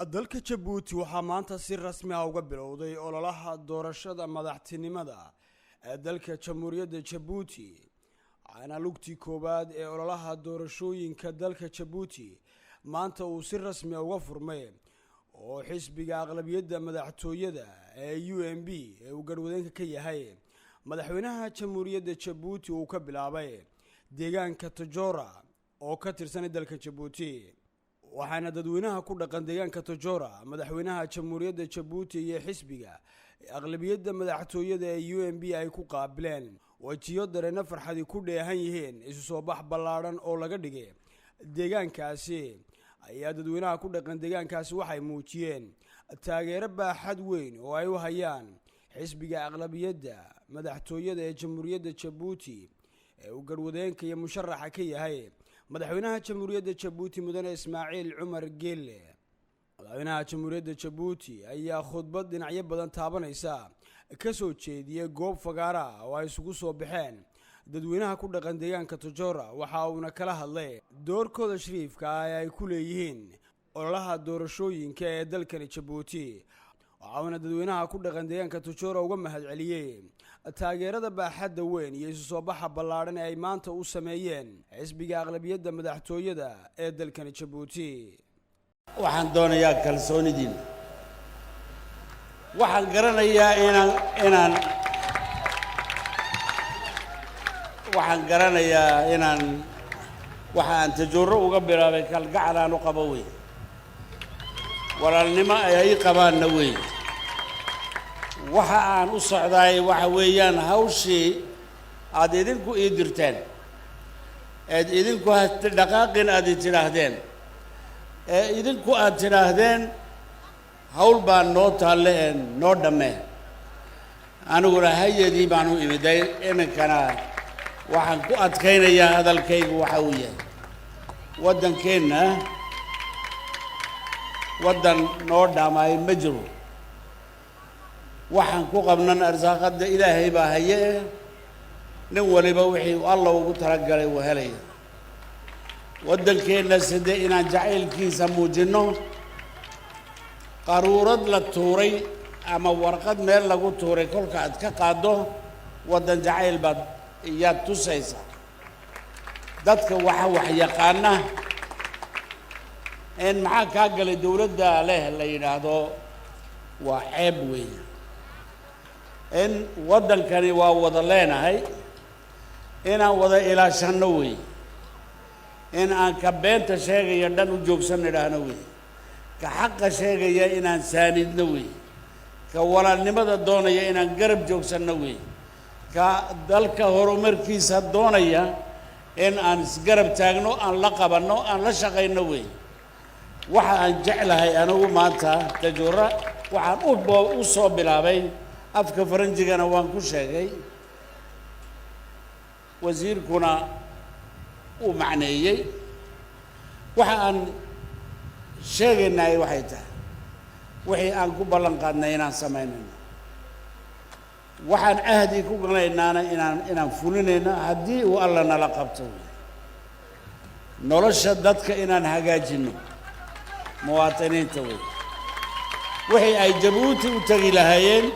Dalka Jabuuti waxaa maanta si rasmi ah uga bilowday ololaha doorashada madaxtinimada ee dalka Jamhuuriyadda Jabuuti, waxaana lugtii koowaad ee ololaha doorashooyinka dalka Jabuuti maanta uu si rasmi ah uga furmay oo xisbiga aqlabiyadda madaxtooyada ee UMP ee uu garhwadeenka ka yahay madaxweynaha Jamhuuriyadda Jabuuti uu ka bilaabay deegaanka Tojora oo ka tirsan dalka Jabuuti. Waxaana dadweynaha ku dhaqan deegaanka Tojora madaxweynaha Jamhuuriyadda Jabuuti iyo xisbiga aqlabiyadda madaxtooyada ee UMP ay ku qaabileen wajiyo dareenno farxadi ku dheehan yihiin. Isu soo bax ballaadhan oo laga dhigay deegaankaasi ayaa dadweynaha ku dhaqan deegaankaasi waxay muujiyeen taageero baaxad weyn oo ay u hayaan xisbiga aqlabiyadda madaxtooyada ee Jamhuuriyadda Jabuuti ee uu garhwadeenka iyo musharaxa ka yahay madaxweynaha Jamhuuriyadda Jabuuti, mudane Ismaaciil Cumar Geelle. Madaxweynaha Jamhuuriyadda Jabuuti ayaa khudbad dhinacyo badan taabanaysa ka soo jeediyey goob fagaara ah oo ay isugu soo baxeen dadweynaha ku dhaqan deegaanka Tojora. Waxa uuna kala hadlay doorkooda shariifka ah ee ay ku leeyihiin ololaha doorashooyinka ee dalkani Jabuuti, waxa uuna dadweynaha ku dhaqan deegaanka Tojora uga mahadceliyey taageerada baaxadda weyn iyo isu soo baxa ballaadhan ee ay maanta u sameeyeen xisbiga aqlabiyadda madaxtooyada ee dalkani Jabuuti. Waxaan doonayaa kalsoonidiina. Waxaan garanayaa inaan waxaan garanayaa inaan waxa aan Tajooro uga bilaabay kalgacal aan u qabo wey, walaalnimo ay ay qabaanna wey. Waxa aan u socdaay waxa weeyaan hawshii aada idinku ii dirteen, eed idinku ha dhaqaaqin aad i tidhaahdeen, ee idinku aad tidhaahdeen hawl baa noo taalle ee noo dhammee. Aniguna hayadii baan u imiday. Iminkana waxaan ku adkaynayaa hadalkaygu waxa uu yahay: waddankeenna waddan noo dhamaay ma jiro. Waxaan ku qabnan arsaaqadda Ilaahay baa haye, nin waliba wixii Alla ugu talagalay uu helaya. Waddankeenna sidee inaan jacaylkiisa muujinno? Qaruurad la tuuray ama warqad meel lagu tuuray kolka aad ka qaaddo, waddan jacayl baad iyaad tusaysaa. Dadka waxa wax yaqaana in maxaa kaa galay dawladda leh la yidhaahdo waa ceeb weeye. In waddankani waa wada leenahay, inaan wada ilaashanno weeye, in aan ka beenta sheegaya dhan u joogsan idhaahno weeye, ka xaqa sheegaya inaan saanidno weeye, ka walaalnimada doonaya inaan garab joogsanno weeye, ka dalka horumarkiisa doonaya in aan isgarab taagno, aan la qabanno, aan la shaqayno weeye. Waxa aan jeclahay anigu maanta Tajuura waxaan u soo bilaabay, afka Faranjigana waan ku sheegay, wasiirkuna uu macneeyey. Waxa aan sheegaynaay waxay tahay wixii aan ku ballan qaadnay inaan samaynayno, waxaan ahdi ku galaynaana inaan fulinayno haddii uu Alla nala qabto. Nolosha dadka inaan hagaajinno, muwaatiniinta wey, wixii ay Jabuuti u tegi lahaayeen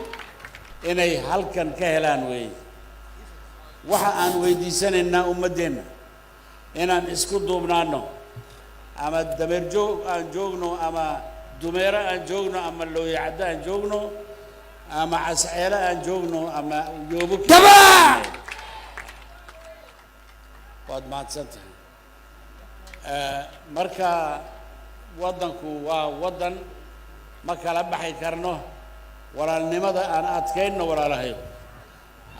inay halkan ka helaan weeye. Waxa aan weydiisanaynaa ummaddeenna inaan isku duubnaano, ama Dameer Joog aan joogno, ama Dumeero aan joogno, ama Looyacaddo aan joogno, ama Casceelo aan joogno, ama Yoobo. Waad mahadsan tahay. Marka waddanku waa waddan, ma kala baxi karno. Walaalnimada aan adkaynno, walaalahayo.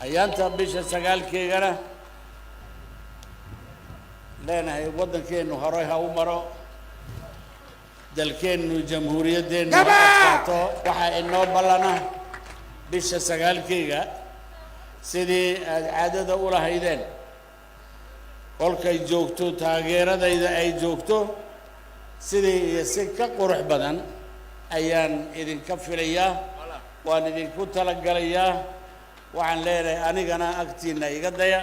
Ayaanta bisha 9-keegana leenahay waddankeennu horey ha u maro, dalkeennu, jamhuuriyaddeennu ha adkaato. Waxaa inoo ballana bisha 9-keega sidii aad caadada u lahaydeen. Kolkay joogto taageeradayda ay joogto, sidii iyo si ka qurux badan ayaan idinka filayaa, waan idinku talagalayaa. Waxaan leenahay anigana agtiinna iga daya.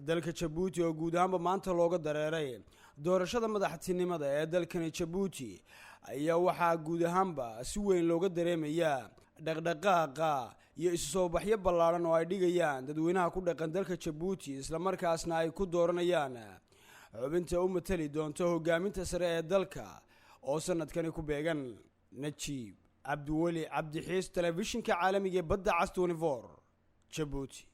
Dalka Jabuuti oo guud ahaanba maanta looga dareeray doorashada madaxtinimada ee dalkani Jabuuti. ayaa waxaa guud ahaanba si weyn looga dareemayaa dhaqdhaqaaqa iyo isu soo baxyo ballaadhan oo ay dhigayaan dadweynaha ku dhaqan dalka Jabuuti, islamarkaasna ay ku dooranayaan xubinta u matali doonta hogaaminta sare ee dalka oo sanadkani ku beegan. Najiib Cabdiweli Cabdixiis, telefishinka caalamiga ee Badda Cas 24, Jabuuti.